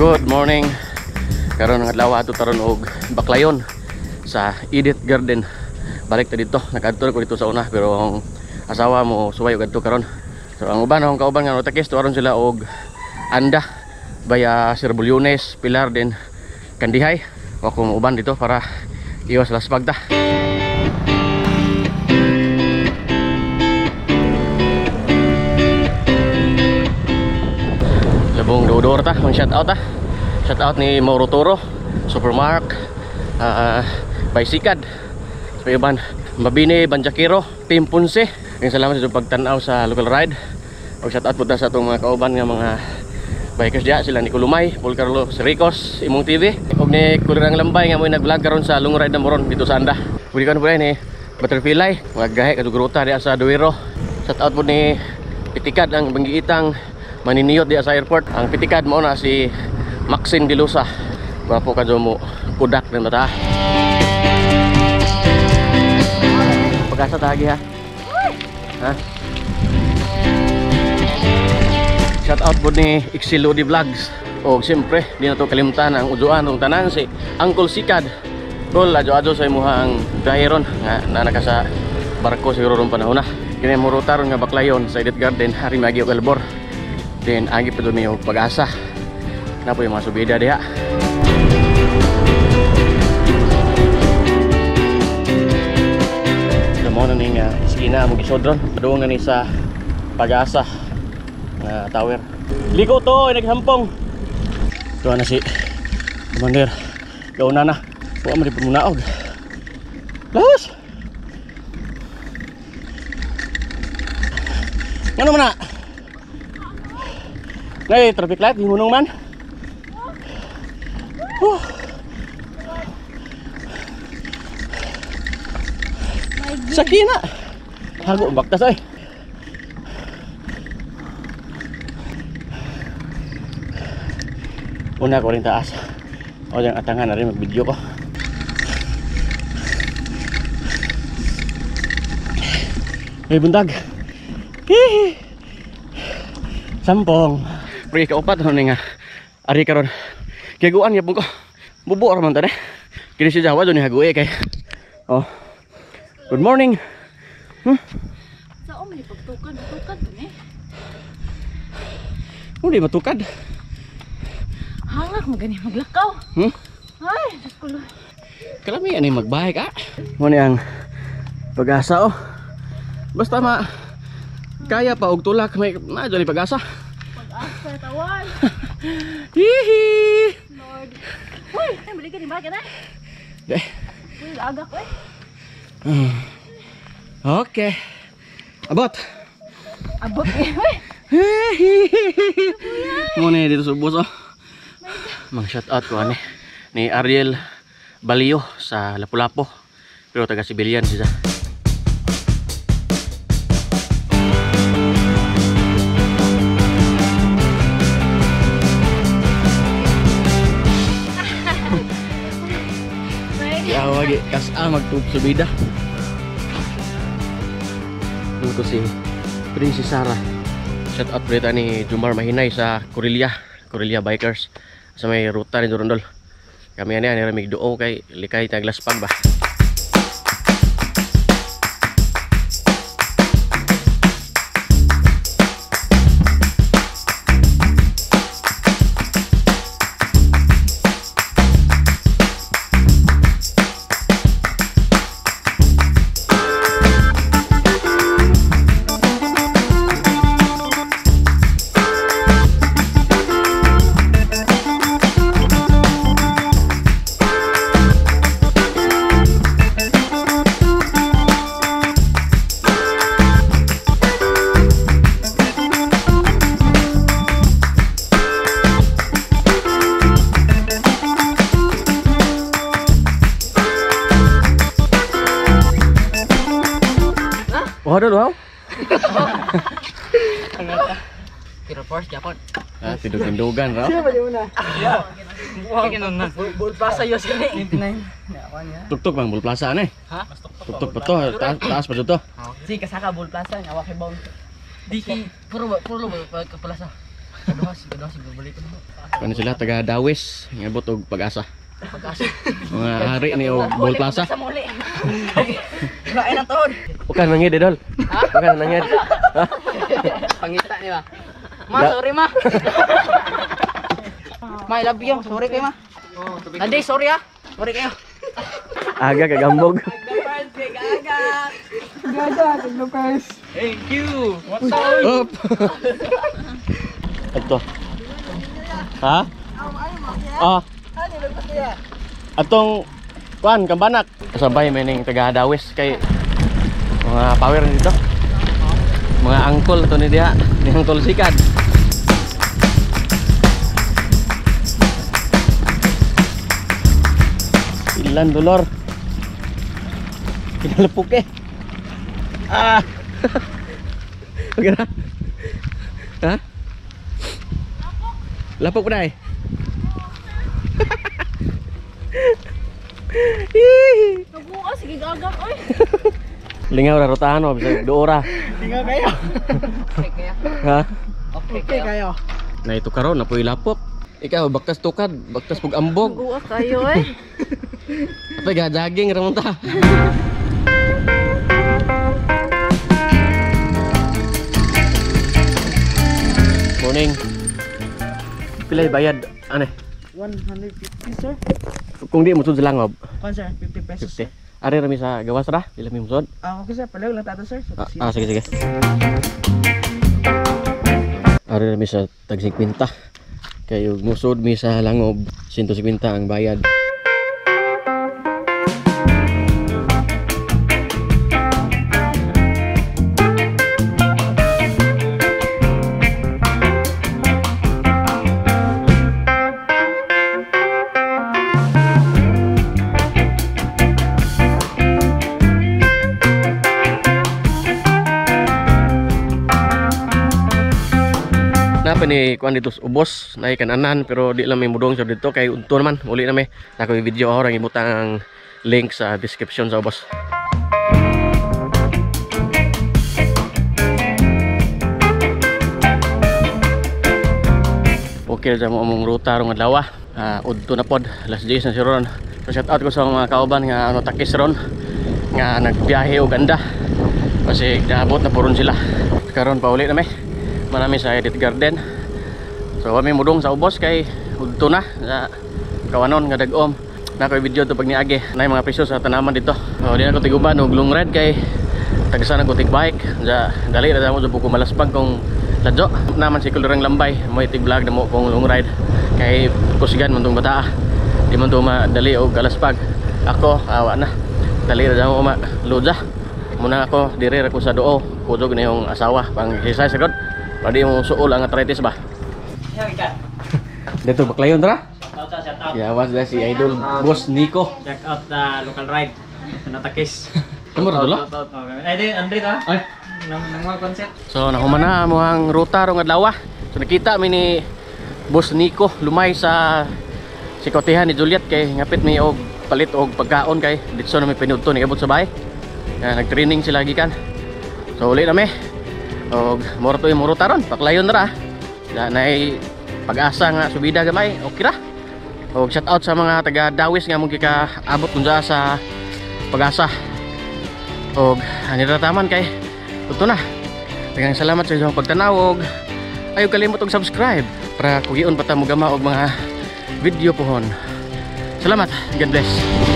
Good morning. Karon ang adlaw ato taron og Baclayon sa Edith Garden. Balik ta dito. Nakadto ko dito sa una pero ang asawa mo suway og adto karon. So ang uban akong kauban nga notakis tuaron sila og Anda baya Sir Bulyones, Pilar din Kandihay. O akong uban dito para iwas laspag ta. Labong dodor ta, mang shout out ta. Shout out ni Mauro Toro, Supermark, Baisikad, sa iban, Mabini, Banjakiro, Team Ponce. Ang salamat sa pagtan-aw sa local ride. Og shout out po ta sa atong mga kauban nga mga bikers diha, sila ni Kulumay, Paul Carlos Ricos, Imong TV. Og ni Kulirang Lambay nga mo'y nag-vlog karon sa long ride na moron dito sa Anda. Pwede kan po ni Butterfly, maggahe kadtong ruta diha sa Duero. Shout out po ni Pitikad ang banggiitang maniniyot diha sa airport. Ang Pitikad mao na si Maxine Dilusa. Gwapo ka mo kudak ng mata. Pag-asa tagi ha. Ha? Shout out po ni Ixilodi Vlogs. O siyempre, di na to kalimtan ang uduan ng tanan si Uncle Sikad. Tol, adyo-adyo sa imuhang biyahe ron nga na naka sa barko siguro ron panahon na. Kini mo ruta ron nga Baclayon sa Edith Garden, hari magi og albor. Then agi pa doon og pag-asa. Na po yung mga subida diha. So mo na ning iskina mo gisodron. Padung nga ni sa Pag-asa nga tower. Liko to, ay naghampong. Tuwa na si Commander. Gauna na. Wa man di pumunaog. Laos. Ngano man na? Nay, traffic light hinunong man. Sakina. Hago baktas ay. Una ko rin taas. O yang atangan na rin mag-video ko. May buntag. Hihi. Sampong. Pre kaupat ano nga. Ari karon. Kiguan gyapon ko. Bubo ra man ta ne. Kini si Jawa do ni hague kay. Oh. Good morning. Sa o man pagtukad, tukad to ni. Uli matukad. Hangak magani maglakaw. Ay, Diyos ko. Kalami ani magbahay ka. Mo ni ang pag-asa oh. Basta ma kaya pa og tulak may na dili pag-asa. Pag-asa tawan. Hihi. Lord. Uy, ay balik ni ba kana? De. Uy, aga ko eh. Okay. Abot. Abot eh. Mo ni dito sa ubos oh. Mang shout out ko ani ni Ariel Balio sa Lapu-Lapu. Pero taga Sibilian siya. Wagi kas-a magtubsubida. Dito si Princess Sarah. Shout out ulit ni Jumar Mahinay sa Corelia, Corelia Bikers sa may ruta ni Durondol. Kami ani ani ramig duo kay likay tag laspag ba. Wah, dah wow. Pero first Japon. Ah, tidug-tindugan raw. Bull Plaza yun sila. 29. Tuktok bang Bull Plaza ane? Ha? Tuktok pa to, taas, taas pa to. Si kasaka Bull Plaza nga wa kay bound. Di ki puro puro ba Plaza. Kaduha siguro balik ko. Ano sila taga Dawis, ngabot og Pag-asa. Pag-asa. Mga hari ni og Ball Plaza. Sa muli. Kain ang tuhod. Ukan nangid idol. Ukan nangid. Ha? Pangita ni ba? Ma, sorry ma. Ma, I love you. Sorry kayo ma. Andy, sorry ah. Sorry kayo. Aga kagambog. Thank you. What's up? Up. Ito. Ha? Ah. Atong kuan kambanak. Kasabay may ning taga Dawis kay mga power dito. Mga angkol to ni diha, ni angkol sikad. Ilan dolor. Kinalapok eh. Ah. Okay na. Ha? Lapok pa eh. Nabuka, sige gagak oy. Lingaw ra rotahan mo bisag duora. Tinga kayo. Okay kayo. Ha? Okay kayo. Na ito karon na puy lapok. Ikaw baktas tukad, baktas pug ambog. Nabuka kayo eh. Apay ga jogging ra mo ta. Morning. Pilay bayad ane? 150 sir. Kung di mo sud sa langob, Kwan sir, 50 pesos. 50. Are ra mi sa gawas ra, dili mi musod. Ah, okay sir, palayo lang tato sir. Ah, ah, sige sige. Are ra mi sa tag 50. Kay ug musod mi sa langob, 150 ang bayad. Napa ni kuan dito sa ubos, naay kananan pero di lang may mudong sa dito kay unto naman, uli na may. Nako video ako rang ibutang ang link sa description sa ubos. Okay ra mo among ruta rong adlaw. Udto na pod, last days na si ron. So shout out ko sa mga kauban nga ano takis ron nga nagbiyahe og ganda. Kasi naabot na puron sila. Karon pauli na may. Marami sa Edith Garden. So kami mudong sa ubos kay udto na sa kawanon nga dag-om. Nako video to pag niagi. Nay mga presyo sa tanaman dito. So di na ko tiguban og long ride kay tagsa na ko tig bike. Ja dali ra mo sa buko malaspag kung ladyo. Naman si Kulurang Lambay mo tig vlog na mo kung long ride kay kusgan man tong bata. Di man to madali og kalaspag. Ako awa na. Dali ra mo ma luja. Muna ako dire ra ko sa duo. Kudog na yung asawa pang exercise gud. Pwede mo suol ang arthritis ba? Dito baklayon ra. Shout out. Yawas na si Idol Boss Nico. Check out the local ride. Natakis. Kamu ra dulo? Ay, di, Andre ta. Ay. Nang mga concept. So nahuman na mo ang ruta rong adlaw. So nakita mi ni Boss Nico lumay sa sikotehan ni Juliet kay ngapit mi og palit og pagkaon kay ditso na mi pinudto ni abot sa bahay. Nag-training sila gikan. So uli na mi. Og moro to yung ruta ron, paklayon ra. Na nay pag-asa nga subida gamay, okay ra. Og shout out sa mga taga Dawis nga mong gikaabot unsa sa Pag-asa. Og ani ra taman kay uto na. Daghang salamat sa inyong pagtanaw og ayaw kalimot og subscribe para kugion pa ta mo gama og mga video pohon. Salamat. God bless.